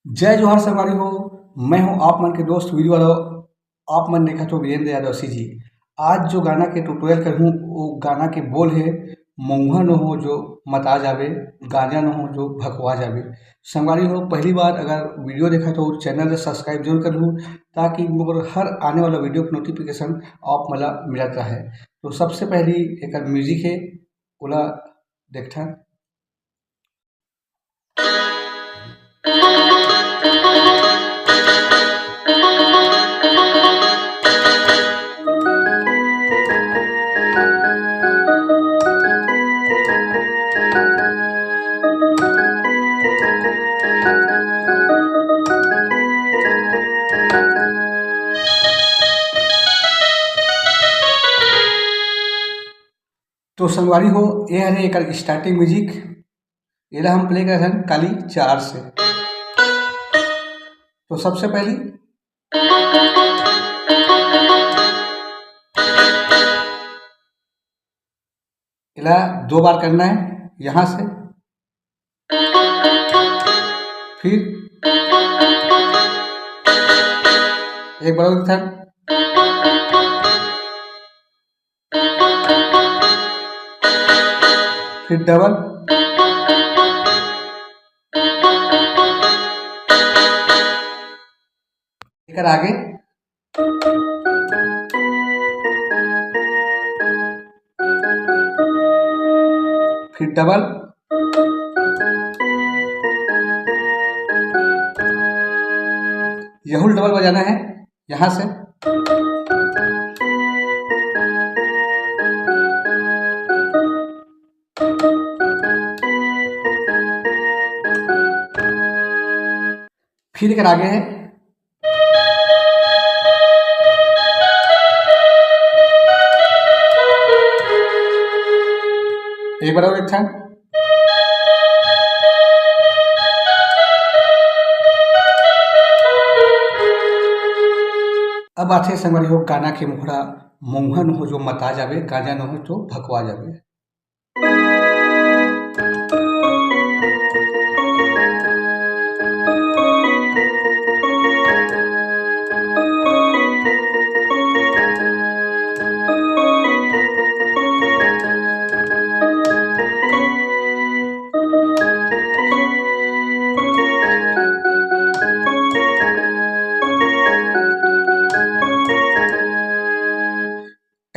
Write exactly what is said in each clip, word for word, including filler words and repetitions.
जय जोहार संगवारी हो, मैं हूं आप मन के दोस्त वीरू यादव। आप मन देखत हो वीरेंद्र यादव सी जी। आज जो गाना के ट्यूटोरियल करहूं, वो गाना के बोल है, "मऊहा न हो जो मता जाबे, गांजा न हो जो भकवा जाबे।" संगवारी हो, पहली बार अगर वीडियो देखत हो, चैनल ला सब्सक्राइब जरूर कर लू, ताकि मोर हर आने वाला वीडियो के नोटिफिकेशन आप मन ला मिलत रहे। तो सबसे पहली एकर म्यूजिक है, ओला देखथन। तो संगवारी हो, ये हरे एकर स्टार्टिंग म्यूजिक। एला हम प्ले करत हन काली चार से। तो सबसे पहली एला दो बार करना है यहां से, फिर एक बार और, फिर डबल, एकर आगे, फिर डबल, यहू डबल बजाना है यहां से। फिर एकर आगे है, एक बार और एक time। अब आथे संगवारी हो गाना के मुखड़ा, "मऊहा न हो जो मता जाबे, गांजा न हो तो भकवा जाबे।"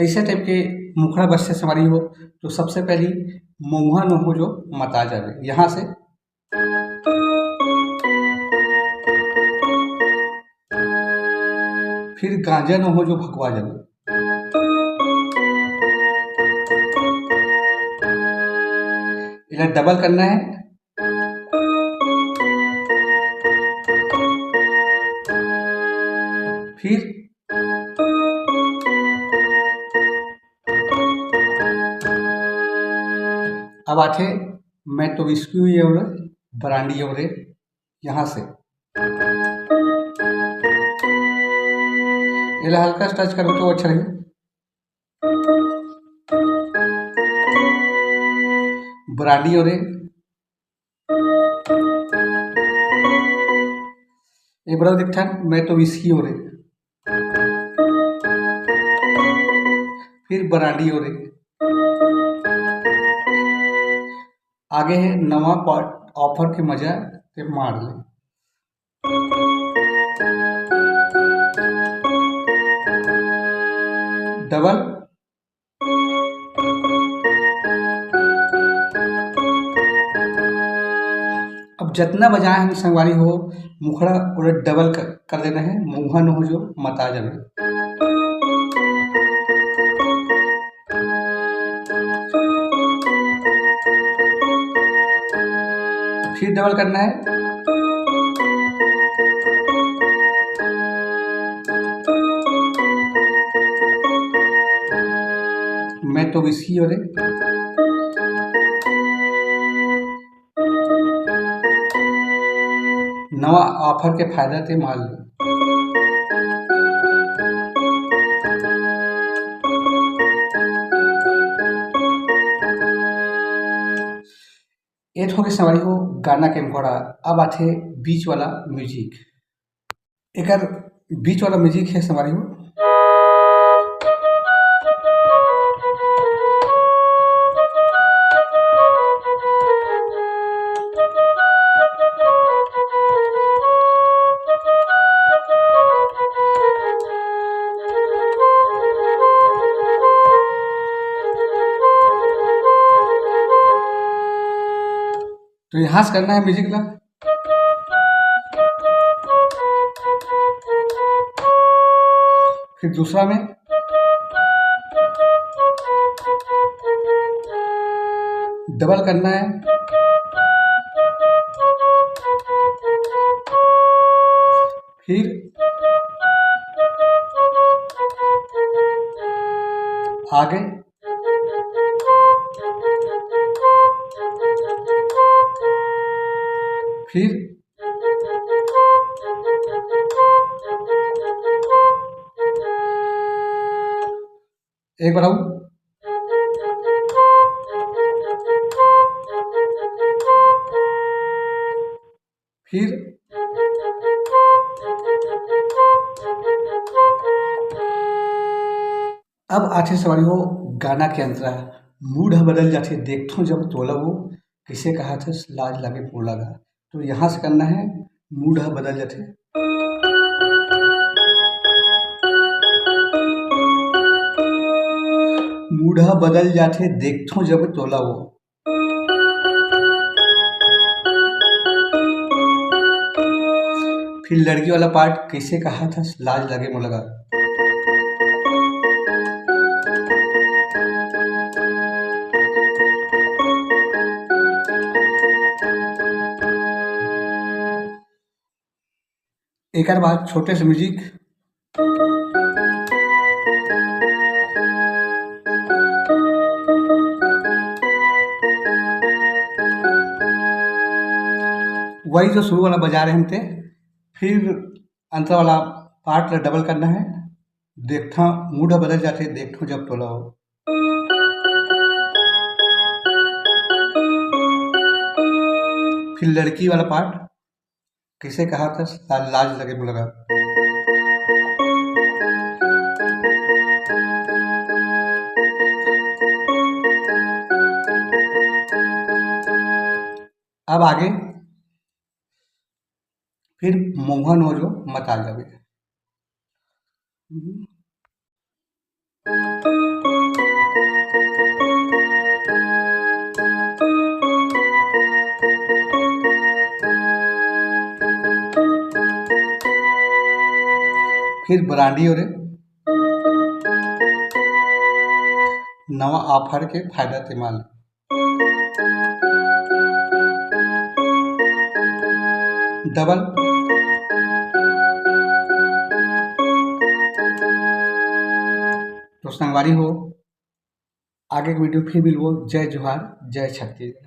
ऐसे टाइप के मुखड़ा बजथे संगवारी हो, तो सबसे पहली "मऊहा न हो जो मता जाबे", यहाँ से फिर "गांजा न हो जो भकवा जाबे", इला डबल करना है। फिर अब आथे "मैं तो विस्की हो रे, ब्रांडी हो रे", यहाँ से। एला हल्का सा टच करो तो अच्छा रही। ब्रांडी हो रे, एक बार देखथन, "मैं तो विस्की हो रे", फिर ब्रांडी हो रे। आगे है "नवा पा-, ऑफर के मजा ते मार ले", डबल। अब जतना बजाए हम संगवारी हो मुखड़ा, ओला डबल कर, कर देना है, "मऊहा न हो जो मता जाबे।" फिर डबल करना है। "मैं तो विस्की हो रे, नवा ऑफर के फायदा ते मार ले।" ये तो हो गए संगवारी हो गाना के मुखड़ा। अब आथे बीच वाला म्यूजिक। एकर बीच वाला म्यूजिक है संगवारी हो। तो यहाँ से करना है म्यूजिक ला। फिर दूसरा में डबल करना है। फिर आगे। फिर एक बार आऊ। फिर अब आथे संगवारी हो गाना के अंतरा। मूड ह बदल जाथे, देखथों जब तोला वो, कइसे कहाथस लाज लागे मोला गा। तो यहाँ से करना है, मूड ह बदल जाथे। मूड ह बदल जाथे, देखथों जब तोला वो। फिर लड़की वाला पार्ट, कइसे कहाथस लाज लागे मोला गा। एकर बाद छोटे से म्यूजिक। वही जो शुरू वाला बजा रहे हम थे, फिर अंत वाला पार्ट ला डबल करना है। देखथों, मूड ह बदल जाथे, देखथों जब तोला वो। फिर लड़की वाला पार्ट, कइसे कहाथस ला-, लाज लगे मोला गा। अब आगे फिर मोहन हो जो मता जावे। फिर ब्रांडी हो रे नवा ऑफर के फायदा ते माल। डबल। तो संगवारी हो, आगे के वीडियो फिर मिलबो। जय जोहार, जय छत्तीसगढ़।